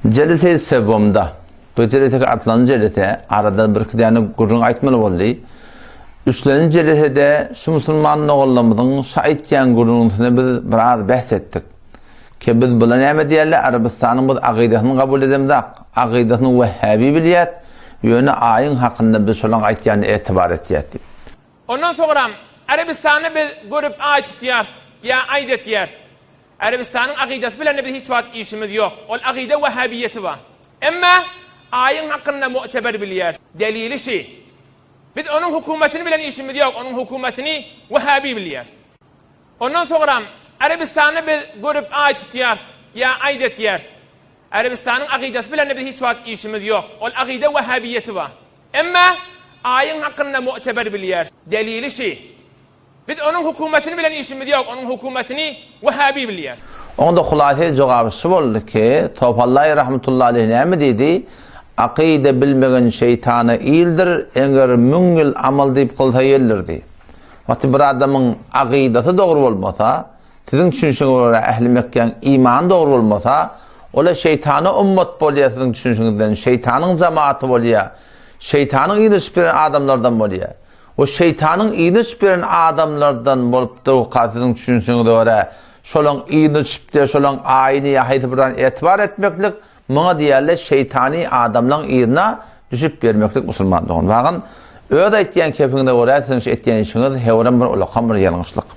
Jelese-i sewwumda, bu jeleseki atylan jelese, arada birki däne gürrüň aýtmaly boldy. Üçlenji jelesede şu musulman doganlarymyzyň şu aýtýan gürrüňsine biz biraz bäs etdik. Ki biz bula näme diýerler, Arabystanyň biz agydasyny kabul edemzak, agydasyny wehhabi bilýäs, ýöne aýyň hakynda biz şolaň aýtýanyna etibar etýäs diýip. Ondan soňram Arabystany biz görüp aý tutýarys ýa aýt etýäris. Arabystanyň akydasy bilen-de biz hiç wagt işimiz ýok. Ol akyda wahhabiýeti bar. Emma aýyň hakynda mu'teber bilýäris. Delili şi. Biz onuň hukumatyny bilen işimiz ýok, onuň hukumatyny wahhabi bilýäris. Ondan soňram Arabystany biz görüp aý tutýarys ýa aýt etýäris. Arabystanyň akydasy bilen-de biz hiç wagt işimiz ýok. Ol akyda wahhabiýeti bar. Emma aýyň hakynda mu'teber bilýäris. Delili şi. Biz onuň hukumatyny bilen işimiz ýok, onuň hukumatyny wahhabi bilýär. Oňda hulasy jogaby şu boldy ki, Tofallaý rahmetullahi aleýh näme diýdi? Akyda bilmegen şeýtana ildir, eger müň ýyl amal diýip kylsa ýeldir diýip. Wagty bir adamyň akydasy dogry bolmasa, siziň düşünişiňize görä ähli Mekgäň imany dogry bolmasa, ola şeýtana ummat bolýar siziň düşünişiňizden, şeýtanyň jemaaty bolýar, şeýtanyň yzyna düşüp ýören adamlardan bolýar. We şeýtanyň yzyna düşüp ýören adamlardan bolup durka siziň düşünişiňize görä, şolaň yzyna düşüp-de, şolaň aýyny ýa haýsy bir zady etibar etmeklik, muňa diýerler şeýtany adamlaň yzyna düşüp ýörmeklik musulman dogan. Wagyn, öz aýtýan kepiňize görä siziň şu etýän işiňiz hewrem bir ulakam bir ýalňyşlyk.